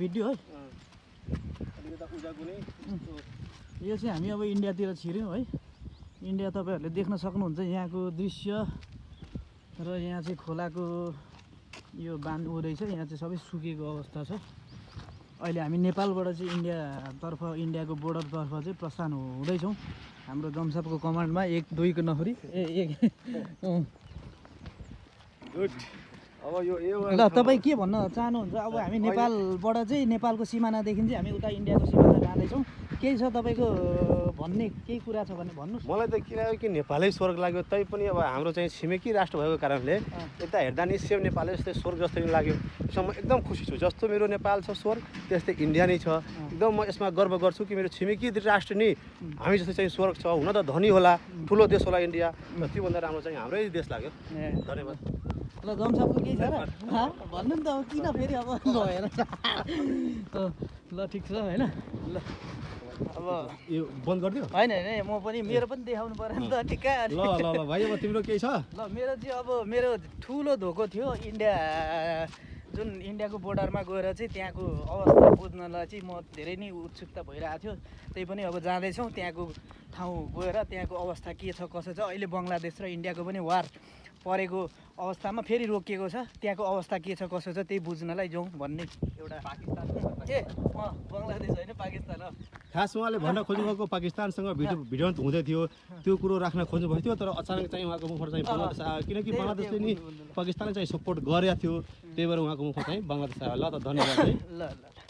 Video है यो चाहिँ हामी अब इन्डियातिर छिर्यौँ है। इन्डिया तपाईँहरूले देख्न सक्नुहुन्छ यहाँको दृश्य र यहाँ चाहिँ खोलाको यो बाँध रहेछ। यहाँ चाहिँ सबै सुकेको अवस्था छ। अहिले हामी नेपालबाट चाहिँ इन्डियातर्फ इन्डियाको बोर्डरतर्फ चाहिँ प्रस्थान हुँदैछौँ हाम्रो जमसापको कमान्डमा 1-2 नफरी गुड। अब यो ल तपाईँ के भन्न चाहनुहुन्छ? अब हामी नेपालबाट चाहिँ नेपालको सिमानादेखि चाहिँ हामी उता इन्डियाको सिमाना जाँदैछौँ। केही छ तपाईँको भन्ने केही कुरा छ भने भन्नुहोस्। मलाई त किनकि नेपालै स्वर्ग लाग्यो, तै पनि अब हाम्रो चाहिँ छिमेकी राष्ट्र भएको कारणले यता हेर्दा नि सेम नेपालै जस्तै स्वर्ग जस्तो नि लाग्यो। यसमा म एकदम खुसी छु। जस्तो मेरो नेपाल छ स्वर्ग त्यस्तै इन्डिया नै छ। एकदम म यसमा गर्व गर्छु कि मेरो छिमेकी राष्ट्र नि हामी जस्तै चाहिँ स्वर्ग छ। हुन त धनी होला, ठुलो देश होला इन्डिया, र त्योभन्दा राम्रो चाहिँ हाम्रै देश लाग्यो। धन्यवाद। ल जमसापको केही छ र भन्नु नि त अब किन फेरि अब भएर ल ठिक छ होइन। ल अब यो बन्द गरिदियो। होइन होइन म पनि मेरो पनि देखाउनु पऱ्यो नि त ठिक्कै। ल ल ल भाइ अब तिम्रो केही छ? ल मेरो चाहिँ अब मेरो ठुलो धोको थियो इन्डिया जुन इन्डियाको बोर्डरमा गएर चाहिँ त्यहाँको अवस्था बुझ्नलाई चाहिँ म धेरै नै उत्सुकता भइरहेको थियो। त्यही पनि अब जाँदैछौँ त्यहाँको ठाउँ गएर त्यहाँको अवस्था के छ कसो छ। अहिले बङ्गलादेश र इन्डियाको पनि वार परेको अवस्थामा फेरि रोकिएको छ। त्यहाँको अवस्था के छ कसो छ त्यही बुझ्नलाई जाउँ भन्ने एउटा पाकिस्तान के बङ्गलादेश होइन पाकिस्तान हो। खास उहाँले भन्न खोज्नुभएको पाकिस्तानसँग भिडियो हुँदै थियो, त्यो कुरो राख्न खोज्नुभएको थियो, तर अचानक चाहिँ उहाँको मुखबाट चाहिँ बङ्गलादेश आयो। किनकि बङ्गलादेशले नि पाकिस्तानले चाहिँ सपोर्ट गरेको थियो, त्यही भएर उहाँको मुखमा चाहिँ बङ्गलादेश आयो। ल त धन्यवाद है। ल ल